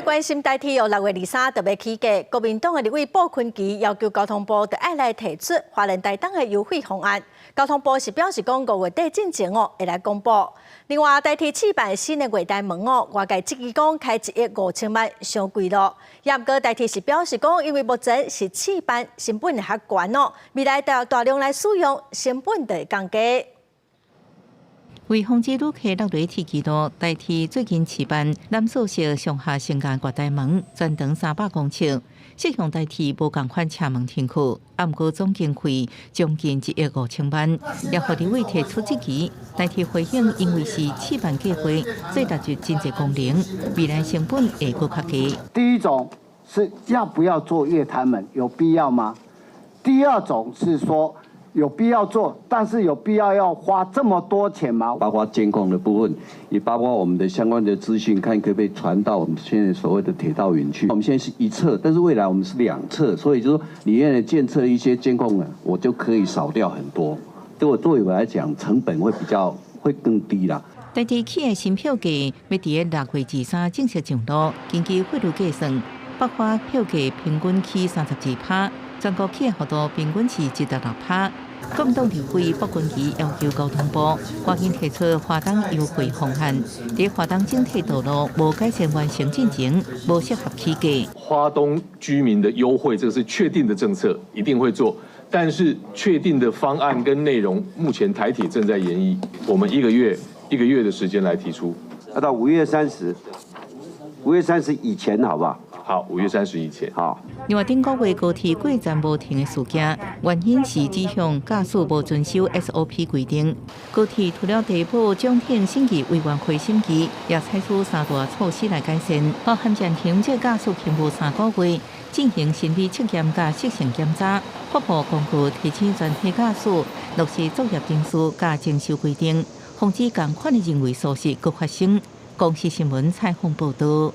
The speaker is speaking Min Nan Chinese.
來關心台鐵哦，6月23特別起價，國民黨的立委傅崐萁要求交通部著愛來提出花蓮台東的優惠方案。交通部是表示講五月底進前哦會來公布。另外，台鐵試辦新的月台門哦，外界質疑講開1億5千萬傷貴囉。也毋過台鐵是表示講，因為目前是試辦，成本會較懸哦，未來大大量來使用，成本就會降低。為防止旅客落佇鐵枝路，台鐵最近試辦纜索式上下升降月台門，全長300公尺，適用台鐵無仝款車門停靠，啊毋過總經費將近1億5千萬，也予立委提出質疑。台鐵回應，因為是試辦計劃，做達就真濟功能，未來成本會閣較低。第一種是要不要做月台門，有必要嗎？第二種是說，有必要做，但是有必要要花這麼多錢嗎？包括監控的部分，也包括我們的相關的資訊，看可不可以傳到我們現在所謂的鐵道雲去。我們現在是一側，但是未來我們是兩側，所以就說裡面的監測一些監控呢，我就可以少掉很多。對我來講，成本會比較會更低啦。台鐵起的新票價欲佇6月23正式上路，根據匯率計算，北花票價平均起32%。全國起的幅度平均是7.6%。國民黨立委傅崐萁要求交通部趕緊提出花東優惠方案。佇花東整體道路無改善完成進前，無適合起價。花東居民的優惠，這個是確定的政策，一定會做。但是確定的方案跟內容，目前台鐵正在研議，我們一個月一個月的時間來提出。要到五月三十，五月三十以前，好不好？好，五月三十以前。好。另外，頂個月高鐵過站無停的事件，原因是指向駕駛無遵守 SOP 規定。高鐵除了提報獎懲審議委員會審議，也採取三大措施來改善，包含暫停這駕駛勤務3個月，進行心理測驗佮適性檢查，發布公告提醒全體駕駛落實作業程序佮遵守規定，防止仝款的人為疏失閣發生。公視新聞採訪報導。